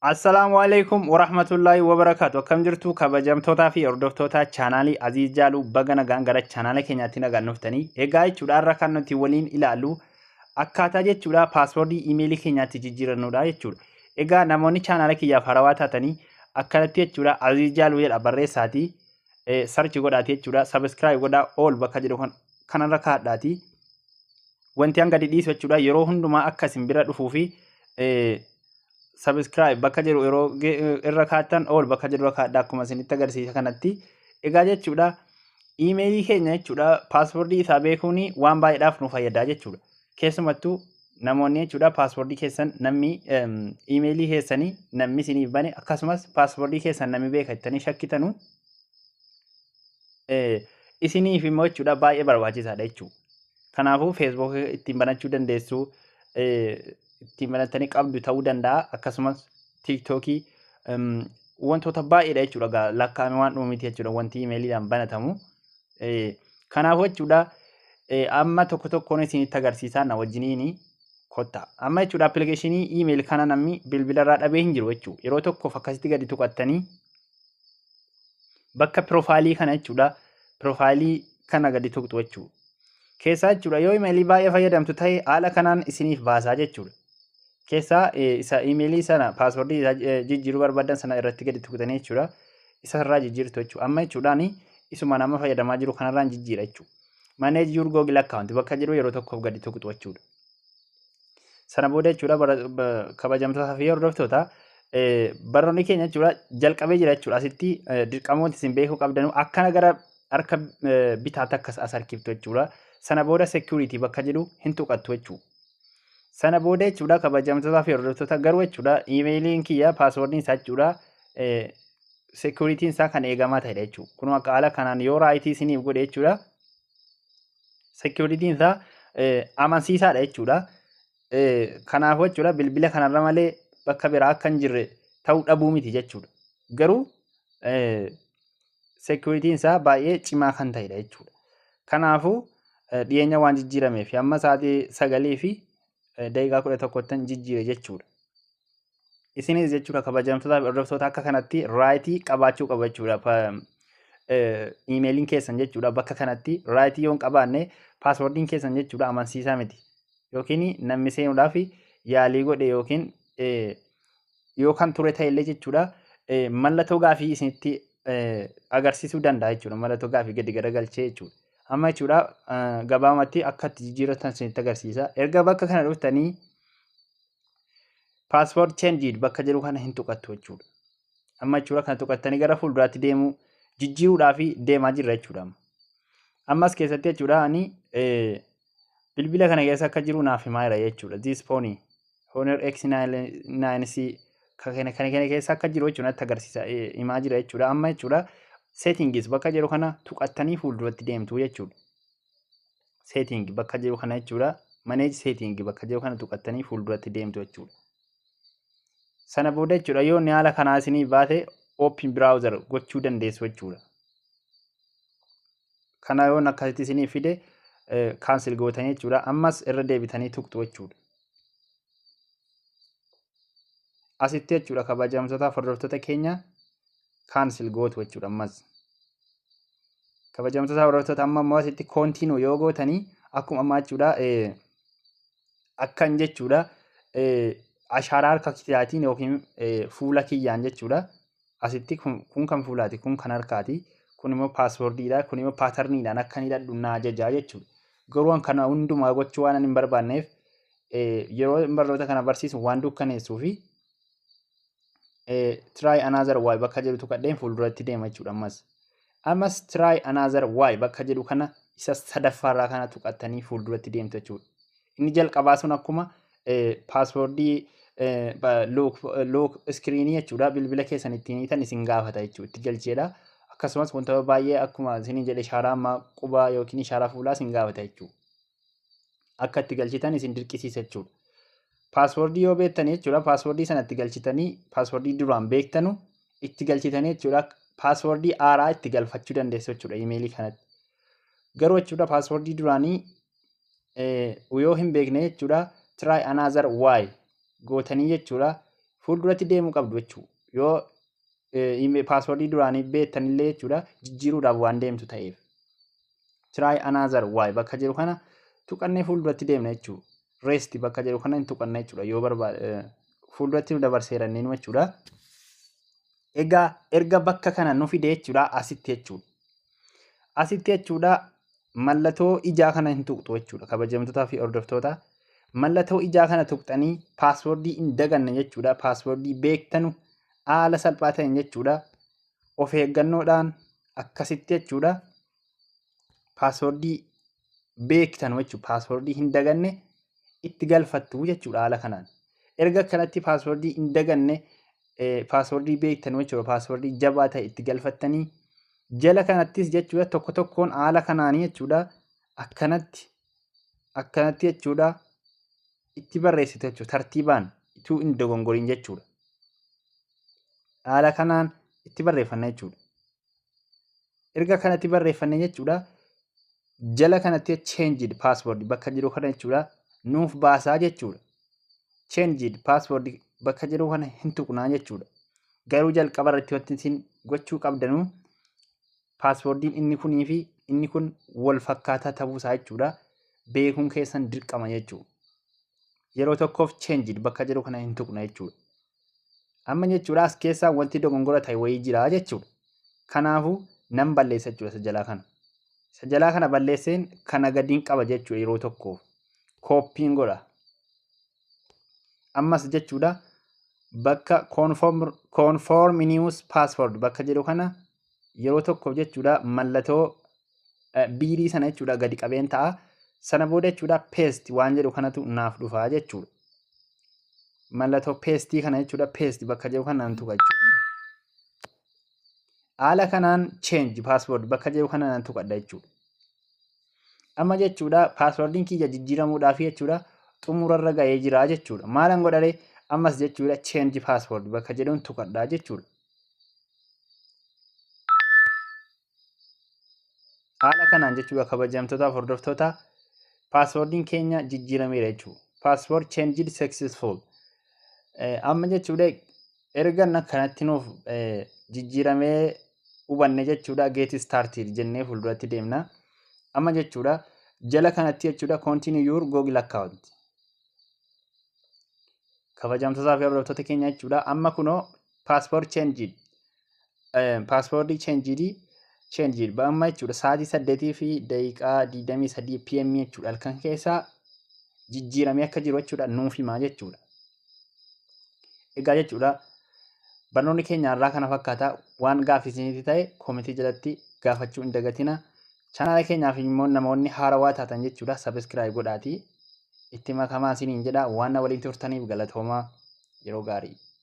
Assalaamu alaikum warahmatullaahi wabarakaatu. Akkam jirtu, kabajamtootaa fi hordoftoota chaanaalii Aziiz Jaaluu? Baga nagaan gara chaanaala keenyaatti nagaan dhuftanii. Egaa jechuudha, har'a kan nuti waliin ilaallu akkaataa jechuudha paaswoordii iimeelii keenyaatti jijjiirannudha jechuudha. Egaa namoonni chaanaala kiyyaaf harawaa taatanii akkanatti jechuudha Aziiz Jaaluu jedha barreessaatii search godhaati jechuudha, subscribe godhaa, all bakka jedhu kanarra kaadhaati. Wanti hanga dhiisu jechuudha yeroo hundumaa akka isin bira dhufuu fi subscribe bakka jedhu yeroo irra kaattan, all bakka jedhu irra kaadha akkuma isinitti agarsiisa kanatti. Egaa jechuudha, iimeelii keenya jechuudha paaswoordii isaa beekuun waan baay'eedhaaf nu fayyada jechuudha. Keessumattuu namoonni jechuudha paaswoordii keessan namni iimeelii keessanii namni isiniif bane, akkasumas paaswoordii keessan namni beeka jettanii shakkitanu isiniif immoo jechuudha baay'ee barbaachisaadha jechuudha. Kanaafuu Facebook ittiin banachuu dandeessu, ittiin banattanii qabdu ta'uu danda'a, akkasumas TikTokii, wantoota baay'eedha jechuudha, lakkaa'ame waan dhumu miti jechuudha wanti iimeeliidhaan banatamu. Kanaafuu jechuudha, amma tokko tokkoon isinitti agarsiisaa, na wajjiniin kotta. Amma jechuudha appilikeeshinii email kana namni bilbilarraa dhabee hin jiru jechuudha. Yeroo tokkoof akkasitti gadi tuqattanii bakka piroofaayilii kana jechuudha, piroofaayilii kana gadi tuqxu jechuudha. Keessaa jechuudha yoo imeelii baay'ee fayyadamtu ta'e haala kanaan isiniif baasaa jechuudha. Keessaa isa imeelii sana paaswordii isaa jijjiiruu barbaadan sana irratti gadi tuqxanii jechuudha. Isa irraa jijjiirtu jechuudha. Amma jechuudhaan isuma nama fayyadamaa jiru kanarraan jijjiira jechuudha. Manage your Google account bakka jedhu yeroo tokkoof gadi tuqxu jechuudha. Sana booda jechuudha, kabajamtootaa fi hordoftoota, barnoonni keenya jechuudha jalqabee jira jechuudha. Asitti dirqamoonni isin beekuu qabdanu akkana gara harka bitaatti akkas as harkiftu jechuudha. Sana booda security bakka jedhu hin tuqattu jechuudha. Sana booda jechuudha, kabajamtootaa fi hordoftoota, garuu jechuudha iimeeliin kiyya paaswoordiin isaa jechuudha securityn isaa kan eegamaa ta'edha jechuudha. Kun akka haala kanaan yoo right isiniif godhe jechuudha, securityn isaa amansiisaadha jechuudha. Kanaafuu jechuudha bilbila kanarra malee bakka biraa akka hin jirre ta'uu dhabuu miti jechuudha. Garuu securityn isaa baay'ee cimaa kan ta'edha jechuudha. Kanaafuu dhiyeenya waan jijjiirameef amma sa'aatii 9:11tti jijjiire jechuudha. Isinis jechuudha, kabajamtootaa fi hordoftoota, akka kanatti right qabaachuu qaba jechuudha. Iimeeliin keessan jechuudha bakka kanatti right yoo hin qabaanne paaswoordiin keessan jechuudha amansiisaa miti. Yookiin namni seenuudhaaf yaalii godhe yookiin yoo kan ture ta'ellee jechuudha mallattoo gaafii isinitti agarsiisuu danda'a jechuudha. Mallattoo gaafii gadi garagalchee jechuudha. Amma jechuudha gabaabumatti akka itti jijjiirratan isinitti agarsiisa. Erga bakka kana dhuftanii password changed bakka jedhu kana hin tuqattu jechuudha. Amma jechuudha kana tuqattanii gara fuulduraatti deemuu jijjiiruudhaaf deemaa jirra jechuudha. Ammas keessatti jechuudha ani bilbila kana keessa akka jiru naaf himaa jira jechuudha. This phone Honor X9C kana kana keessa akka jiru jechuudha natti agarsiisa, himaa jira jechuudha. Amma jechuudha settings bakka jedhu kana tuqattanii fuulduratti deemtu jechuudha. Setting bakka jedhu kana jechuudha, manage setting bakka jedhu kana tuqattanii fuulduratti deemtu jechuudha. Sana booda jechuudha yoo inni haala kanaa isinii baate open browser gochuu dandeessu jechuudha. Kana yoon akkasitti isinii fide cancel gootanii jechuudha. Ammas irra deebitanii tuqxu jechuudha. Asitti jechuudha, kabajamtoota hordoftoota keenya, cancel gootu jechuudha ammas. Kabajamtoota hordoftoota, amma immoo asitti continue yoo gootanii akkuma ammaa jechuudha akkan jechuudha ashaaraa harka kiyyaatiin yookiin fuula kiyyaan jechuudha. Asitti kun kan fuulaati, kun kan harkaati, kun immoo paaswoordiidha, kun immoo paatarniidhaan akka inni hidhadhu naa ajajaa jechuudha. Garuu an kana hundumaa gochuu waan hin barbaanneef, yeroo barnoota kana barsiisu waan dukkaneessuu fi try another way bakka jedhu tuqadheen fuulduratti deema jechuudha ammas. Ammas try another way bakka jedhu kana isa sadaffaarraa kana tuqattanii fuulduratti deemtu jechuudha. Inni jalqabaa sun akkuma paaswoordii lock screenii jechuudha bilbila keessan ittiin hiitan isin gaafata jechuudha, itti galcheedha. Akkasumas wantoota baay'ee akkuma isiniin jedhe ishaaraa ammaa qubaa yookiin ishaaraa fuulaa isin gaafata jechuudha. Akka itti galchitan isin dirqisiisa jechuudha. Paaswoordii yoo beektanii jechuudha, paaswoordii sana itti galchitanii, paaswoordii duraan beektanu itti galchitanii jechuudha paaswoordii haaraa itti galfachuu dandeessu jechuudha imeelii kanatti. Garuu jechuudha paaswoordii duraanii yoo hin beekne jechuudha try another way gootanii jechuudha. Fuulduratti deemuu qabdu jechuudha. Yoo passwordii duraanii beektanillee jechuudha, jijjiiruudhaaf waan deemtu ta'eef. Try another way bakka jiru kana tuqannee fuulduratti deemna jechuudha. Rest bakka jiru kana hin tuqanna jechuudha. Yoo barbaade fuulduratti nu dabarseeranneen jechuudha. Egaa erga bakka kana nu fide jechuudha, asitti jechuudha. Asitti jechuudha, mallattoo ijaa kana hin tuqxu jechuudha, kabajamtootaa fi hordoftoota. Mallattoo ijaa kana tuqxanii passwordii hin daganne jechuudha. Passwordii beektanu haala salphaa ta'een jechuudha. Of eeggannoodhaan akkasitti jechuudha. Passwordii beektanu jechuudha. Passwordii hin daganne itti galfattu jechuudha haala kanaan. Erga akkanatti passwordii hin daganne, passwordii beektanu jechuudha. Passwordii jabaa ta'e itti galfattanii, jala kanattis jechuudha, tokko tokkoon haala kanaanii jechuudha, akkanatti akkanatti jechuudha itti barreessitu jechuudha, tartiibaan ituu hin dogongoriin jechuudha. Haala kanaan itti barreeffanna jechuudha. Erga kanatti barreeffanne jechuudha, jala kanatti changed password bakka jiru kana jechuudha nuuf baasaa jechuudha. Changed password bakka jiru kana hin tuqnaa jechuudha. Garuu jalqaba irratti wanti isin gochuu qabdanuu passwordiin inni kunii fi inni kun wal fakkaataa ta'uusaa jechuudha. Beekuun keessan dirqama jechuudha. Yeroo tokkoof changed bakka jiru kana hin tuqna jechuudha. Amma jechuudha, as keessaa wanti dogongora ta'e wayii jira jechuudha. Kanaafuu nan balleessa jechuudha isa jalaa kana. Isa jalaa kana balleesseen kana gadiin qaba jechuudha yeroo tokkoof. Copyn godha. Ammas jechuudha, bakka confirm new password bakka jedhu kana yeroo tokkoof jechuudha, mallattoo biirii sana jechuudha gadi qabeen ta'a. Sana booda jechuudha, paste waan jedhu kanatu naaf dhufaa jechuudha. Mallattoo paste kana jechuudha, paste bakka jedhu kana nan tuqa jechuudha. Haala kanaan change password bakka jedhu kana nan tuqadha jechuudha. Amma jechuudha, passwordiin kiyya jijjiiramuudhaaf jechuudha xumurarra ga'ee jira jechuudha. Maalan godharee? Ammas jechuudha, change password bakka jedhuun tuqadhaa jechuudha. Haala kanaan jechuudha, kabajamtootaaf hordoftoota, passwordiin keenya jijjiirameera jechuudha. Password changed successful. Amma jechuudha, erga akkanatti nuuf jijjiiramee hubanne jechuudha, get started jennee fuulduratti deemna. Amma jechuudha, jala kanatti jechuudha, continue your Google account. Kabajamtootaa fi hordoftoota keenya jechuudha, amma kunoo password changed. Passwordii changed amma jechuudha, sa'aatii 8:23 PM jechuudha, halkan keessaa jijjiiramee akka jiru jechuudha nuuf himaa jechuudha. Egaa jechuudha, barnoonni keenya har'aa kana fakkaata. Waan gaaffii isinitti ta'e commentii jalatti gaafachuu hin dagatina. Channela keenyaaf immoo namoonni haarawaa taatan jechuudha, subscribe godhaatii itti makamaa isiniin jedha. Waan na waliin turtaniif galatoomaa, yeroo gaarii.